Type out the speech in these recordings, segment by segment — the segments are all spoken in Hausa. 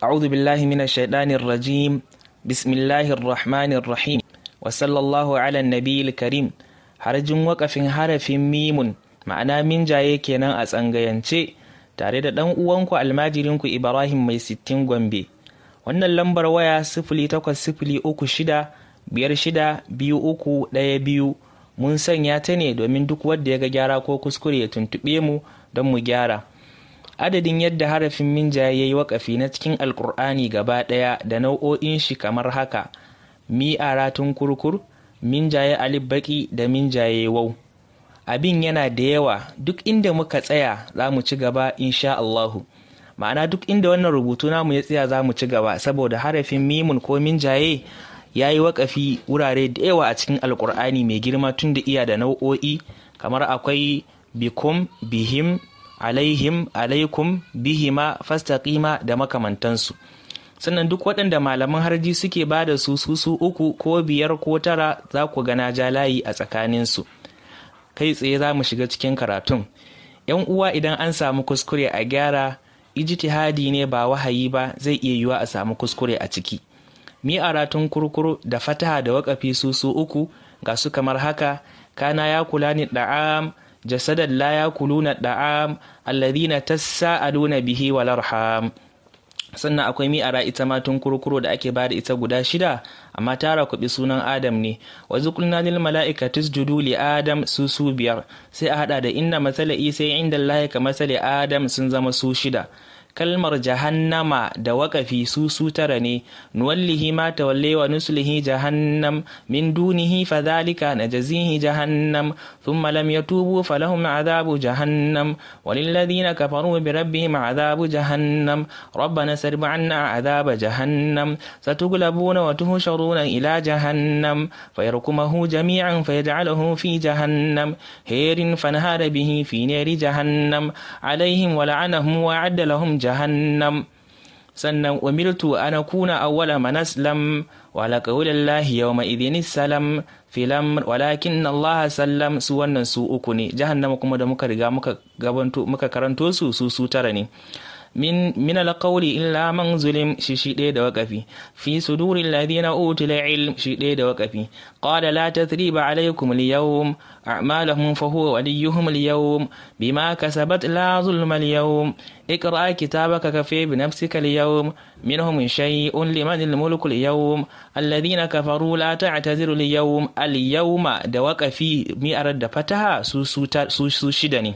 أعوذ بالله من الشيطان الرجيم. بسم الله الرحمن الرحيم، وصلى الله على النبي الكريم. Harjin waƙafin harafin mimun, ma'ana minjaye kenan a tsangayance, tare da ɗan uwanku, almajirinku, Ibrahim Mai Sittin Gombe. Wannan lambar waya 08036562312 mun sanya ta ne domin duk wanda ya ga gyara ko kuskure ya tuntuɓe mu don mu gyara. Adadin yadda harafin minjaye ya yi waƙafi na cikin Alƙur'ani gaba ɗaya da nau'o'in shi kamar haka: mi'ara kurkur, minjaye alif baƙi da minjaye wau. Abin yana da yawa. Duk inda muka tsaya za mu ci gaba insha Allahu. Ma'ana, duk inda wannan rubutu namu ya tsaya za mu ci gaba, saboda harafin mimun ko minjaye ya yi waƙafi wurare da yawa a cikin Alƙur'ani mai girma, tun da iya da nau'o'i kamar akwai bikum, bihim, alaihim, alaikum, bihima, fastaqima da makamantansu. Sannan duk waɗanda malaman harji suke ba da su su uku ko biyar ko tara, za ku gana ja layi a tsakaninsu. Kai tsaye za mu shiga cikin karatun. Yan uwa, idan an samu kuskure a gyara. Ijtihadi ne, ba wahayi ba, zai iya yiwuwa a samu kuskure a ciki. Mi'aratun kurkuru da fataha da waƙafi su uku ga su kamar haka: kana yakulani da'am, jasadan la yakuluna da'am, alladhina tasa'aluna bihi wal arham. Sannan akwai mi'ara ita ma tun kurkuro da ake bada ita guda shida, amma tara kuɓi sunan Adam ne: wa zuqulna lil mala'ikati isjudu li Adam, su biyar. Sai a hada da inna masala Isa inda Allah ka masali Adam, sun zama su shida. Kalmar jahannama da waƙafi su tara ne: nuwallihi ma tawalle wa nuslihi jahannam, min dunihi fadhalika najzihi jahannam, thumma lam yatubu falahum adhabu jahannam, walilladhina kafaru bi rabbihim adhabu jahannam, rabbana sarif anna adhaba jahannam, satughlabuna wa tuhsharuna ila jahannam, fayarkumuhu jami'an fayaj'aluhu fi jahannam herin fanhara bihi fi nari jahannam alaihim wa la'anahum wa a'adda lahum jahannam. Sannan umirtu an akuna awwala man aslam wa ala qawlillahi yawma idhin salam filam walakin Allah sallam, su wannan su uku ne. Jahannama kuma da muka riga muka gabanto muka karanto su tara ne. Min alqawli illa man zulim, shi ɗaya da waƙafi. Fi suduril ladina utul ilm, shi ɗaya da waƙafi. Qala la tathriba alaykum al-yawm, a'malahum fa huwa waliyuhum al-yawm, bima kasabat la zulma al-yawm, اقرأ كتابك كفي بنفسك اليوم، منهم شيء، لمن الملك اليوم، الذين كفروا لا تعتذروا اليوم. اليوم da waƙafi mi'arar da fataha su shida ne.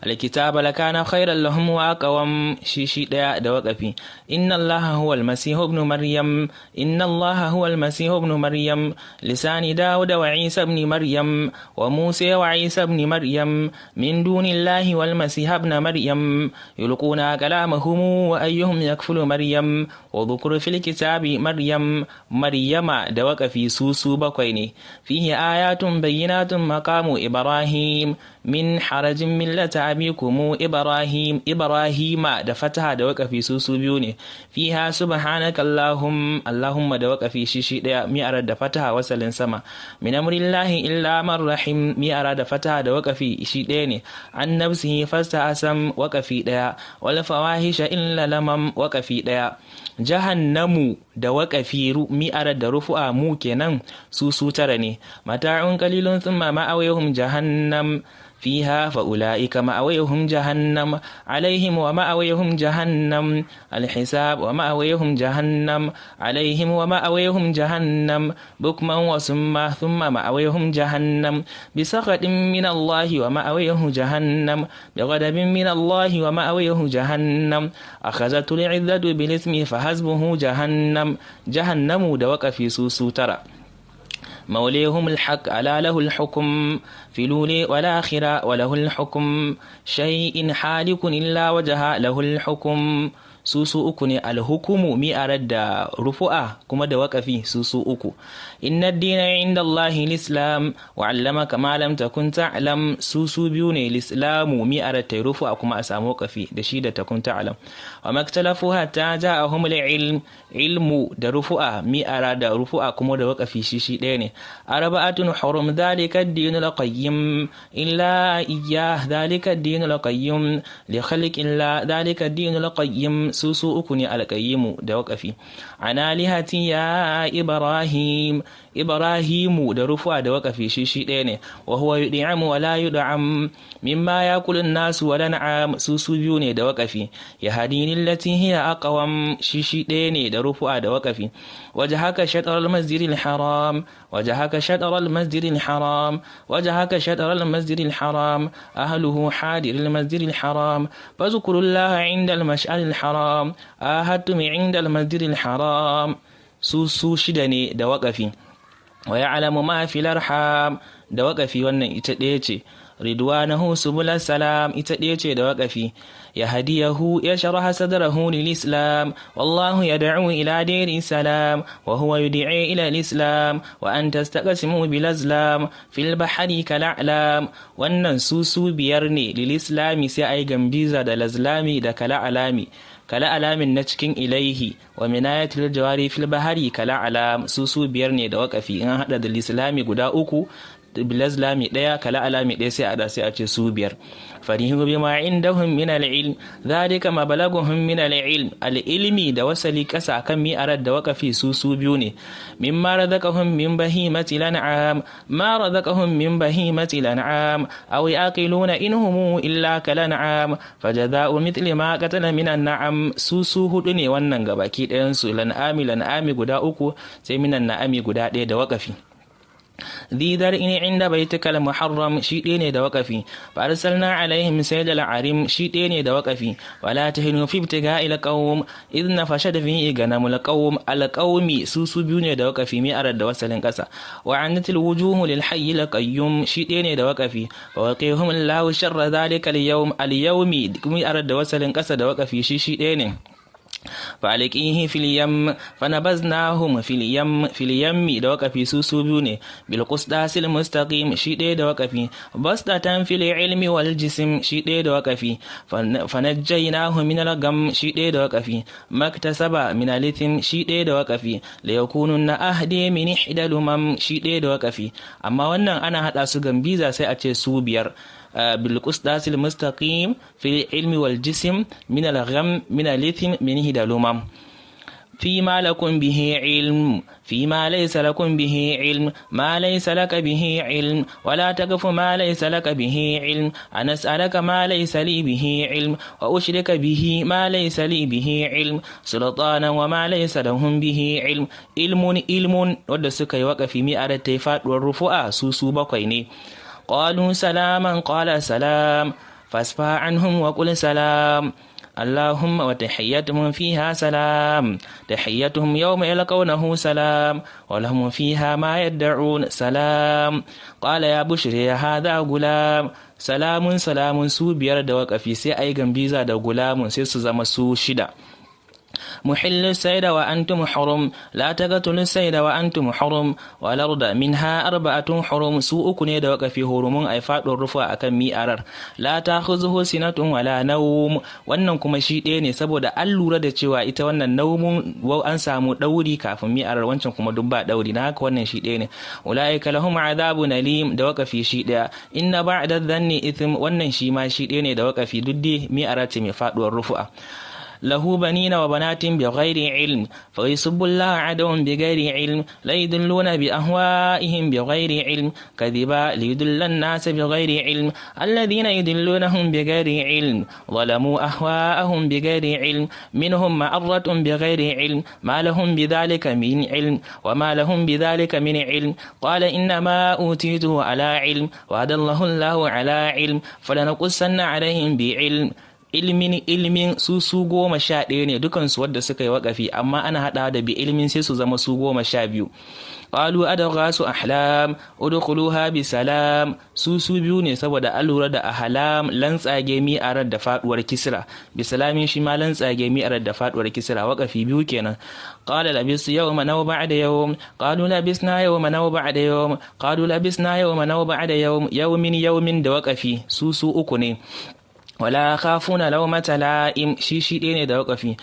الكتاب لكان خيرا لهم وأقوم، شي دaya da waƙafi. إن الله هو المسيح ابن مريم، إن الله هو المسيح ابن مريم، لسان داود وعيسى ابن مريم وموسى وعيسى ابن مريم، من دون الله والمسيح ابن مريم، يلقون كلامهم وأيهم يكفل مريم، وذكر في الكتاب مريم. مريم da waƙafi su bakwai ne. فيه آيات بينات مقام إبراهيم، من حرج ملة أبيكم إبراهيم. إبراهيم da fataha da waƙafi su biyu ne. فيها سبحانك اللهم، اللهم da waƙafi shi ɗaya, mi'arar da fataha wasalin sama. من أمر الله إلا من رحم, mi'ara da fataha da waƙafi shi ɗaya ne. عن نفسه فاستعصم, waƙafi ɗaya. والفواحش إلا اللمم, waƙafi ɗaya. Jahannamu da waƙafi mi'arar da rufu'a mu kenan su tara ne. متاع قليل ثم مأويهم جهنم فيها فأولئك مأويهم جهنم، عليهم ومأويهم جهنم، الحساب ومأويهم جهنم، عليهم ومأويهم جهنم، بكما وصما ثم مأويهم جهنم، بسخط من الله ومأويه جهنم، بغضب من الله ومأويه جهنم، أخذته العزة بالإثم فحسبه جهنم. جهنم da waƙafi su tara. موليهم الحق، ألا له الحكم في الأولى والآخرة وله الحكم، شيء حالك إلا وجه له الحكم, su uku ne. Alhukumu mi'arar da rufu'a kuma da waƙafi su uku. إن الدين عند الله الإسلام، وعلمك ما لم تكن تعلم, su biyu ne. Lislamu mi'arar ta rufu'a kuma a samu waƙafi da shi da تكن تعلم. وما اختلفوا حتى جاءهم العلم, ilmu da rufu'a, mi'ara da rufu'a kuma da waƙafi shi ɗaya ne. أربعة حرم، ذلك الدين القيم. Qayyim, illa iyyah, dhalika ad-dinul qayyim, li khalqillah, dhalika ad-dinul qayyim, su su uku ne al-qayyimu da waqafi. Analihati ya Ibrahim, Ibrahimu da rufuwa da waqafi, shi shi ɗaya ne. Wa huwa yud'amu wa la yud'am, mimma yaqulu an-nasu wa lan'am, su su biyu ne da waqafi. Yahdini allati hiya aqwam, shi shi ɗaya ne da rufuwa da waqafi. Wajhaka shatr al-masjidil haram, wajhaka shatr al-masjidil haram, wajhaka shatr al-masjidil haram, ahluhu hadir al-masjidil haram, fazkurullaha 'inda al-mash'aril haram, ahadtum 'inda al-masjidil haram, su su shida ne da waqafi. Wa ya'lamu ma fil arham da waƙafi, wannan ita ɗaya ce. Ridwanahu subul salam, ita ɗaya ce da waƙafi. Ya hadiyahu ya sharaha sadrahu lil islam, wallahu yad'u ila diri salam, wa huwa yud'i ila al islam, wa an tastaqsimu bil azlam, fil bahri kal a'lam, wannan su su biyar ne. Lil islami sai ai gambiza da lazlami da kala alami, kala alamin na cikin ilaihi wa minayatul jawari fil bahari kala alam, su su biyar ne da waƙafi. In an hada da lislami guda uku, bilazlami ɗaya, kala alami ɗaya, sai a da sai a ce su biyar. Farihu bima indahum min al-ilm, dhalika mablaguhum min al-ilm, al-ilmi da wasali kasa kan mi'arar da waqafi, su su biyu ne. Mimma razaqahum min bahimati lan'am, ma razaqahum min bahimati lan'am, aw yaqiluna in hum illa kalan'am, fajaza'u mithli ma qatala min an'am, su su hudu ne wannan gabaki ɗayan su. Lan'ami, lan'ami guda uku, sai minan na'ami guda ɗaya da waqafi. ذي ذرع عند بيتك المحرم، shi ɗaya ne da waƙafi. فأرسلنا عليهم سيل العرم، shi ɗaya ne da waƙafi. ولا تهنوا في ابتغاء القوم إذ نفشت فيه غنم القوم، القوم su su biyu ne da waƙafi, mi arar da wasalin ƙasa. وعنت الوجوه للحي القيوم، shi ɗaya ne da waƙafi. فوقيهم الله شر ذلك اليوم، اليوم mi arar da wasalin ƙasa da waƙafi, shi shi ɗaya ne. فألقيه في اليم فنبذناهم في اليم، في اليم da waƙafi, su su biyu ne. بالقسطاس المستقيم، shi ɗaya da waƙafi. بسطة في العلم والجسم، shi ɗaya da waƙafi. فنجيناه من الغم، shi ɗaya da waƙafi. ما اكتسب من الإثم، shi ɗaya da waƙafi. ليكونن أهدى من إحدى الأمم، shi ɗaya da waƙafi. Amma wannan ana haɗa su gambiza sai a ce su biyar. بالقسطاس المستقيم في العلم والجسم من الغم من الإثم من إحدى الأمم. فيما لكم به علم، فيما ليس لكم به علم، ما ليس لك به علم، ولا تقف ما ليس لك به علم، أن أسألك ما ليس لي به علم، وأشرك به ما ليس لي به علم سلطانا وما ليس لهم به علم. علم علم wadda suka yi waƙafi, mi'arar ta yi faɗuwar rufu'a, su su bakwai ne. قالوا سلاما، قال سلام، فاصفح عنهم وقل سلام. اللهم وتحيتهم فيها سلام، تحيتهم يوم يلقونه سلام، ولهم فيها ما يدعون سلام. قال يا بشري هذا غلام. سلام سلام su biyar da waƙafi, sai ai gambiza da غلام sai su zama su shida. محل الصيد وأنتم حرم، لا تقتلوا الصيد وأنتم حرم، والأرض منها أربعة حرم، su uku ne da waƙafi. Hurumun ai faɗin rufa akan mi'arar. لا تأخذه سنة ولا نوم, wannan kuma shi ɗaya ne, saboda an lura da cewa ita wannan نوم an samu ɗauri kafin mi'arar, wancan kuma duk ba ɗauri, na haka wannan shi ɗaya ne. أولئك لهم عذاب أليم da waƙafi, shi ɗaya. إن بعض الظن إثم, wannan shi ma shi ɗaya ne da waƙafi, duk dai mi'arar ce mai faɗuwar rufu'a. له بنين وبنات بغير علم، فيسبوا الله عدوا بغير علم، ليضلون بأهوائهم بغير علم، كذبا ليضل الناس بغير علم، الذين يضلونهم بغير علم، ظلموا أهواءهم بغير علم، منهم معرة بغير علم، ما لهم بذلك من علم، وما لهم بذلك من علم. قال إنما أوتيته على علم، وأضله الله على علم، فلنقصن عليهم بعلم. Ilmin ilmin su su 11 ne dukansu wadda suka yi waƙafi, amma ana haɗawa da بعلم sai su zama su 12. قالوا أضغاث أحلام ادخلوها بسلام, su su biyu ne, saboda an lura da أحلام lantsage mi'arar da faduwar kisra, بسلام shi ma lantsage mi'arar da faduwar kisra, waƙafi biyu kenan. قال لبثت يوما أو بعض يوم، قالوا لبثنا يوما أو بعض يوم، قالوا لبثنا يوما أو بعض يوم. يوم يوم da waƙafi, su su uku ne. Wala khafuna lawmata la'im, shi shi ɗaya ne da waƙafi.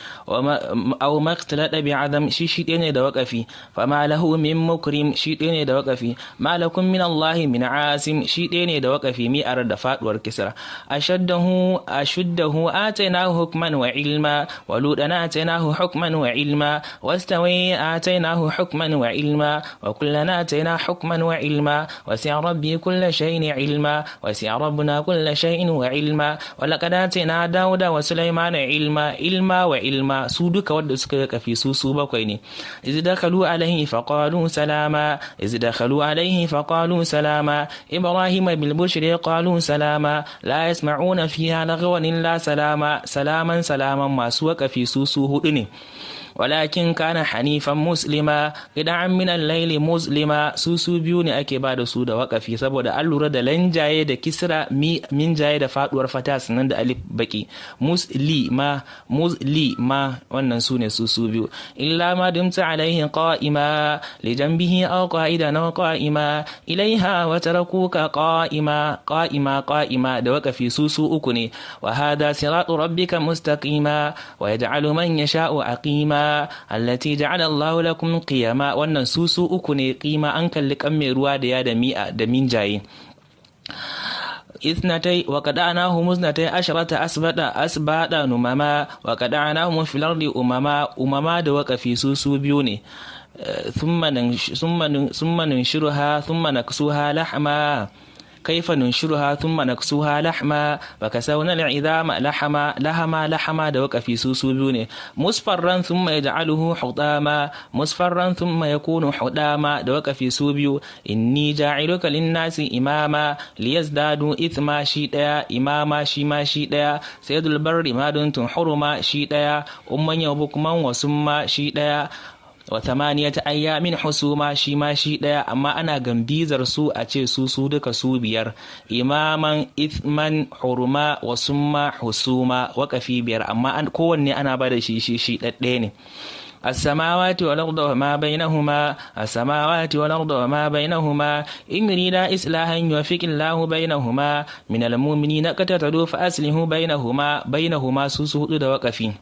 Aw maqtalada bi adam, shi shi ɗaya ne da waƙafi. Fama lahu min mukrim, shi ɗaya ne da waƙafi. Ma lakum min Allah min asim, shi ɗaya ne da waƙafi, mi'ar da faduwar kisra. Ashaddahu ashuddahu atainahu hukman wa ilma, wa ludan atainahu hukman wa ilma, wastawi atainahu hukman wa ilma, wa kullana ataina hukman wa ilma, wasi'a rabbi kulla shay'in ilma, wasi'a rabbuna kulla shay'in wa ilma, laqad atina Dawuda wa Sulaimana ilma, ilma wa ilma, su duka wanda suka yi kafi su su bakwai ne. Iz dakhalu alaihi faqalu salama, iz dakhalu alaihi faqalu salama, Ibrahim bil bushri qalu salama, la yasma'una fiha lagwan illa salama, salaman salaman, masu wakafi su su hudu ne. Walakin kana hanifan muslima, idan min al-laili muslima, su su biyu ne ake ba da su da wakafi, saboda an lura da lanjaye da kisra, minjaye da faduwar fata, sannan da alif baki, muslima muslima, wannan su ne su su biyu. Illa ma dumta alaihi qa'ima, li janbihi aw qa'idan aw qa'ima ilaiha wa tarakuka qa'ima, qa'ima qa'ima da wakafi su su uku ne. Wa hada siratu rabbika mustaqima, wa yaj'alu man yasha'u aqima, allati ja'ala Allahu lakum qiyama, wannan su su uku ne. Qima an kalli kan mai ruwa da ya da mi'a da minjaye. Ithnatai wa qada'nahum ithnatai asharata asbada asbada numama, wa qada'nahum fil ardi umama, umama da waqafi su su biyu ne. Thumma nunshiruha thumma naksuha lahma, kaifa nunshiruha thumma naksuha lahma, wa kasawna al'idama lahama, lahama lahama da waqafi su su biyu ne. Musfarran thumma yaj'aluhu hudama, musfarran thumma yakunu hudama da waqafi su biyu. Inni ja'iluka lin-nasi imama, liyazdadu ithma, shi daya, imama shi ma shi daya. Sayyidul barri ma duntum huruma, shi daya. Umman yawbukman wa summa, shi daya. Wa thamaniyata ayyamin husuma, shi ma shi daya, amma ana gambizar su a ce su su duka su biyar: imaman, ithman, huruma, wa summa, husuma, waƙafi biyar, amma kowanne ana ba da shi shi shi ɗaɗɗaya ne. السماوات والأرض وما بينهما، السماوات والأرض وما بينهما، إن يريدا إصلاحا يوفق الله بينهما، من المؤمنين اقتتلوا فأصلحوا بينهما، بينهما su su hudu da waƙafi.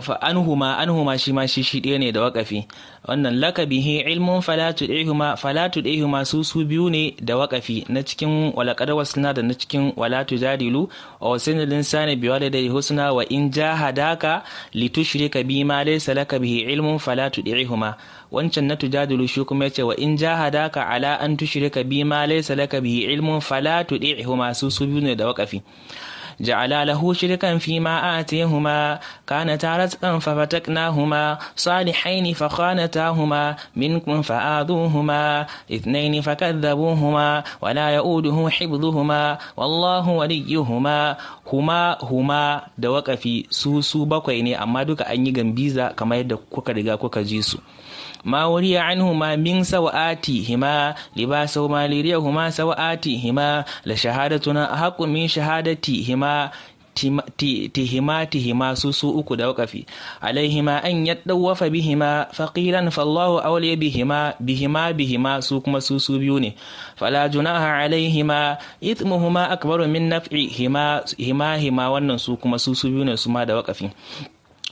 Fa anhuma, anhuma shi ma shi shi ɗaya ne da waƙafi. Wannan laka bihi ilmun fala tud'ihuma, fala tud'ihuma su su biyu ne da waƙafi, na cikin walaqad wasna da na cikin wala tujadilu, wa wasanil insani biwalidayhi husna, wa in jahadaka litushrika bima laysa laka bihi ilmun fala tud'ihuma. Wancan na tujadilu shi kuma yace wa in jahadaka ala an tushrika bima laysa laka bihi ilmun fala tud'ihuma, su su biyu ne da waƙafi. جعل له شركا فيما آتيهما، كانتا رتقا ففتقناهما، صالحين فخانتاهما منكم فآذوهما، اثنين فكذبوهما، ولا يؤوده حفظهما، والله وليهما. huma huma da waƙafi su su bakwai ne, amma duka an yi gambiza kamar yadda kuka riga kuka ji su. ما وري عنهما من سوآتهما، لباسهما ليريهما سوآتهما، لشهادتنا أحق من شهادتهما، tihima tihima su su uku da waƙafi. alaihima an yaddawafa bihima faqiran, fallahu awliya bihima, bihima bihima su kuma su su biyu ne. fala junaha alaihima, ithmuhuma akbaru min naf'ihima, hima hima, wannan su kuma su su biyu ne su ma da waƙafi.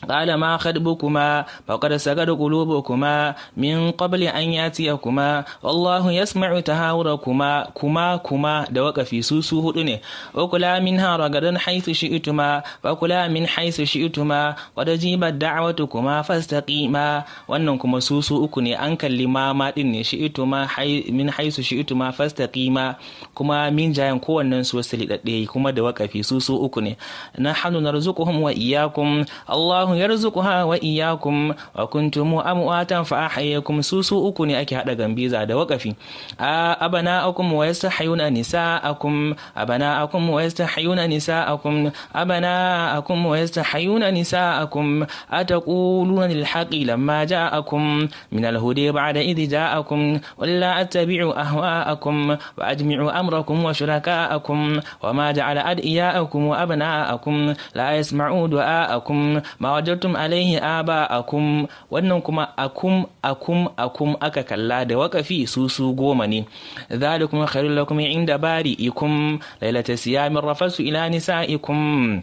قال ما خطبكما؟ فقد سكت قلوبكما من قبل أن يأتيكما، والله يسمع تهاوركما، كما كما da waƙafi su su hudu ne. وكلا منها رغدا حيث شئتما، فكلا من حيث شئتما، قد أجيبت دعوتكما فاستقيما, wannan kuma su su uku ne, an kalli ma ma din ne, شئتما من حيث شئتما فاستقيما, kuma min jayan kowannen su wasu lidadde kuma da waƙafi su su uku ne. نحن نرزقهم وإياكم، الله يرزقها وإياكم، وكنتم أمواتا فأحياكم, su su uku ne ake hada gambiza da waƙafi. أبناؤكم ويستحيون نساءكم، أبناءكم ويستحيون نساءكم، أبناءكم ويستحيون نساءكم، أتقولون للحق لما جاءكم، من الهدى بعد إذ جاءكم، قل لا أتبع أهواءكم، وأجمع أمركم وشركاءكم، وما جعل أدعياءكم وأبناءكم، لا يسمعوا دعاءكم، ما wajadtum alaihi aba'akum. Wannan kuma akum akum akum aka kalla da waƙafi, su 10 ne. Dhalikum khairul lakum inda bari'ikum, lailata siyamin rafasu ila nisa'ikum.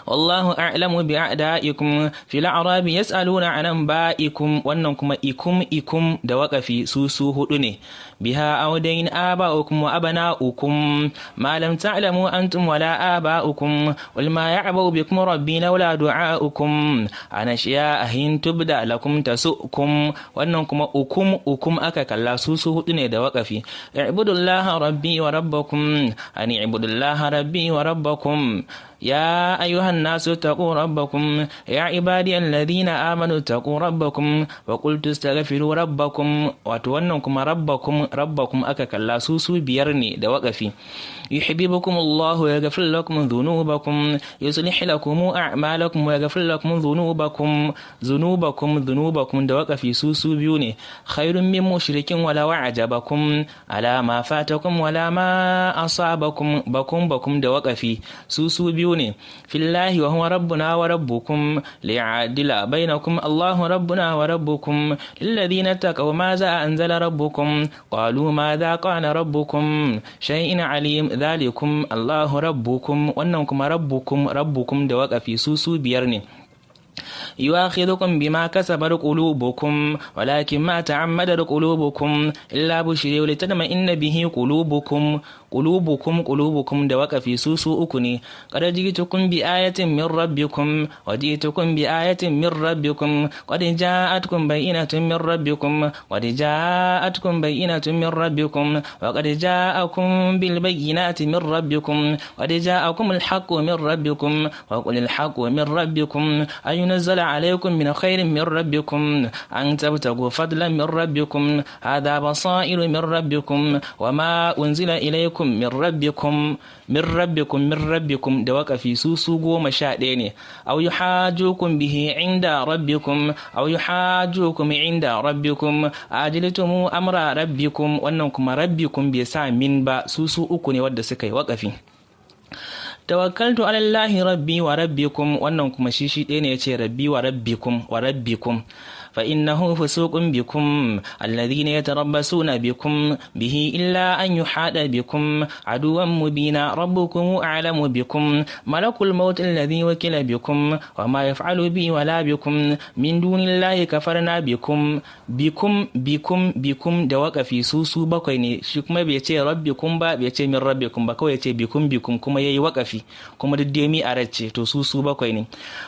Wallahu a'lamu bi a'da'ikum fil a'rabi yas'aluna 'an anba'ikum. Wannan kuma ikum ikum da waƙafi, su 4 ne. Biha awdain aba'ukum wa abana'ukum ma lam ta'lamu antum wala aba'ukum, wal ma ya'ba'u bikum rabbi laula du'a'ukum, ana shiya ahin tubda lakum tasukum. Wannan kuma ukum ukum aka kalla, su 4 ne da waƙafi. I'budullaha rabbi wa rabbakum, an i'budullaha rabbi wa rabbakum. يا أيها الناس اتقوا ربكم، يا عبادي الذين آمنوا اتقوا ربكم، وقلت استغفروا ربكم. Wato wannan kuma rabbakum rabbakum aka kalla, su 5 ne da waƙafi. يحببكم الله ويغفر لكم ذنوبكم، يصلح لكم أعمالكم ويغفر لكم ذنوبكم. ذنوبكم ذنوبكم da waƙafi, su 2 ne. خير من مشرك ولو أعجبكم، على ما فاتكم ولا ما أصابكم. بكم بكم da waƙafi, su 2 ne. في الله وهو ربنا وربكم، ليعدل بينكم، الله ربنا وربكم، للذين اتقوا، ماذا أنزل ربكم؟ قالوا ماذا قال ربكم؟ شيء عليم، ذلكم الله ربكم. Wannan kuma rabbukum rabbukum da waƙafi, su 5 ne. يؤاخذكم بما كسبت قلوبكم، ولكن ما تعمدت قلوبكم، إلا بشري ولتطمئن به قلوبكم. قلوبكم قلوبكم da waƙafi, su 3 ne. قد جئتكم بآية من ربكم، وجئتكم بآية من ربكم، قد جاءتكم بينة من ربكم، قد جاءتكم بينة من ربكم، وقد جاءكم بالبينات من ربكم، قد جاءكم الحق من ربكم، وقل الحق من ربكم، أن ينزل عليكم من خير من ربكم، أن تبتغوا فضلا من ربكم، هذا بصائر من ربكم، وما أنزل إليكم من ربكم. من ربكم من ربكم da waƙafi, su 11 ne. أو يحاجوكم به عند ربكم، أو يحاجوكم عند ربكم، عجلتم أمر ربكم. Wannan kuma rabbikum bai sa min ba, su 3 ne wadda suka yi waƙafi. توكلت على الله ربي وربكم. Wannan kuma shi ɗaya ne yace rabbi wa rabbikum wa rabbikum. فإنه فسوق بكم، الذين يتربصون بكم به إلا أن يحاط بكم عدوا مبينا، ربكم أعلم بكم، ملك الموت الذي وكل بكم، وما يفعل بي ولا بكم من دون الله، كفرنا بكم. بكم بكم بكم da waƙafi, su 7 ne. Shi kuma bai ce rabbikum ba, bai ce min rabbikum ba, kawai ya ce bikum bikum, kuma yayi waƙafi, kuma duk dai mi a race to su 7 ne.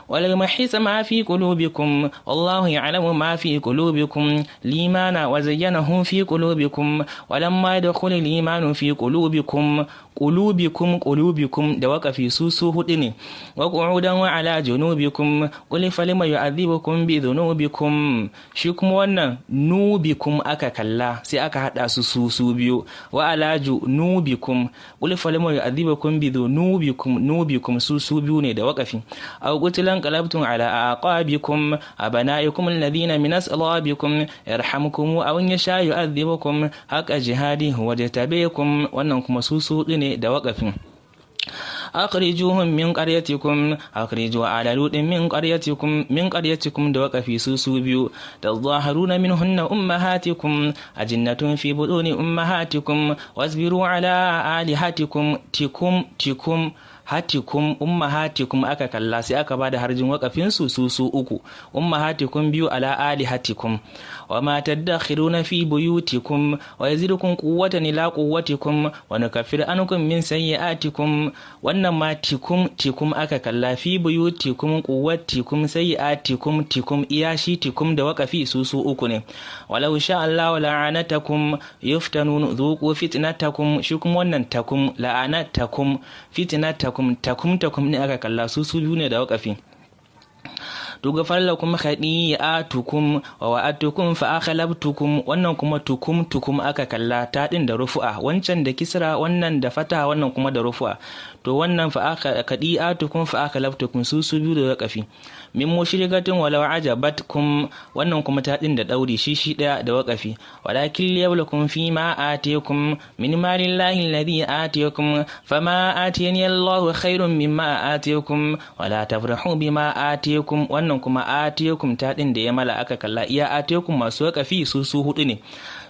وليمحص ما في قلوبكم، والله يعلم ما في قلوبكم، الإيمان وزينه في قلوبكم، ولما يدخل الإيمان في قلوبكم. قلوبكم قلوبكم da waƙafi, su 4 ne. وقعودا وعلى جنوبكم، قل فلم يعذبكم بذنوبكم. Shi kuma wannan nubikum aka kalla, sai aka hada su 2, وعلى جنوبكم، قل فلم يعذبكم بذنوبكم. نوبكم su 2 ne da waƙafi. أو قتل انقلبتم على أعقابكم، أبنائكم الذين من أصلابكم، يرحمكم أو إن يشاء يعذبكم، حق جهاده هو اجتبيكم. Wannan kuma su 4 ne da waƙafin. أخرجوهم من قريتكم، أخرجوا آل لوط من قريتكم. من قريتكم da waƙafi, su 2. تظاهرون منهن أمهاتكم، أجنة في بطون أمهاتكم، واصبروا على آلهتكم. تكم تكم hatikum ummahatikum aka kalla, sai aka bada harjin waƙafin su 3, ummahatikum 2, على آلهتكم، وما تدخرون في بيوتكم، ويزيدكم قوة إلى قوتكم، ونكفر عنكم من سيئاتكم. Wannan ma tikum tikum aka kalla, في بيوتكم قوتكم سيئاتكم tikum, iya shi tikum da waƙafi, su 3 ne. ولو شاء الله لأعنتكم، يفتنون، ذوقوا فتنتكم. Shi kuma wannan takum لعنتكم فتنتكم, takum takum ne aka kalla, su 2 ne da waƙafi. Tughfar lakum khati'atukum wa wa'adtukum fa akhlaftukum. Wannan kuma tukum tukum aka kalla, ta din da rufu'a, wancan da kisra, wannan da fataha, wannan kuma da rufu'a. To wannan fa aka khati'atukum fa akhlaftukum, su su biyu da waqafi. Min mushrikatin walau ajabatkum, wannan kuma ta din da dauri, shi shi daya da waqafi. Walakin liyablukum fi ma atikum min malillahi alladhi atikum, fama atiyani Allahu khairun mimma atikum, wala tafrahu bima atikum. Wannan kuma atikum, ta din da ya mala aka kalla, iya atikum masu waqafi su su hudu ne.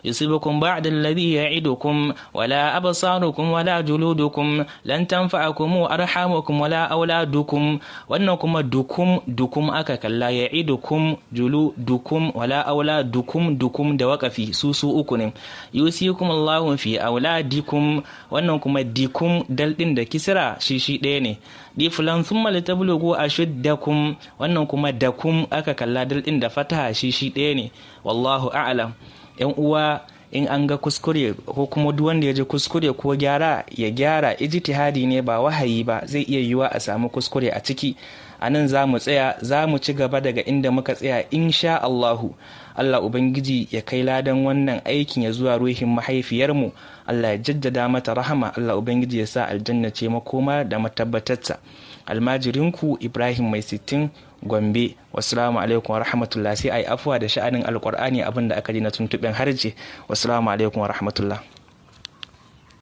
Yusibukum ba'da alladhi ya'idukum, wala absarukum wala juludukum, lan tanfa'akum arhamukum wala auladukum. Wannan kuma dukum dukum aka kalla, ya'idukum juludukum wala auladukum, dukum da waqafi, su su uku ne. Yusikum Allahu fi auladikum. Wannan kuma dikum, dal din da kisra, shi shi ɗaya ne. Difulan thumma litablugu ashuddakum. Wannan kuma dakum aka kalla, dal din da fataha, shi shi ɗaya ne. Wallahu a'lam. Yan uwa, in an ga kuskure ko kuma duk wanda ya ji kuskure ko gyara, ya gyara. Ijtihadi ne, ba wahayi ba, zai iya yiwuwa a samu kuskure a ciki. A nan za mu tsaya, za mu ci gaba daga inda muka tsaya insha Allahu. Allah Ubangiji ya kai ladan wannan aikin ya zuwa ruhin mahaifiyarmu. Allah ya jaddada mata rahama. Allah Ubangiji ya sa aljanna ce makoma da matabbatarta. Almajirinku Ibrahim Mai Sittin, Gombe. Wassalamu alaikum wa rahmatullah. Sai ai afuwa da sha'anin Alkur'ani, abin da aka ji na tuntuɓen harje. Wassalamu alaikum wa rahmatullah.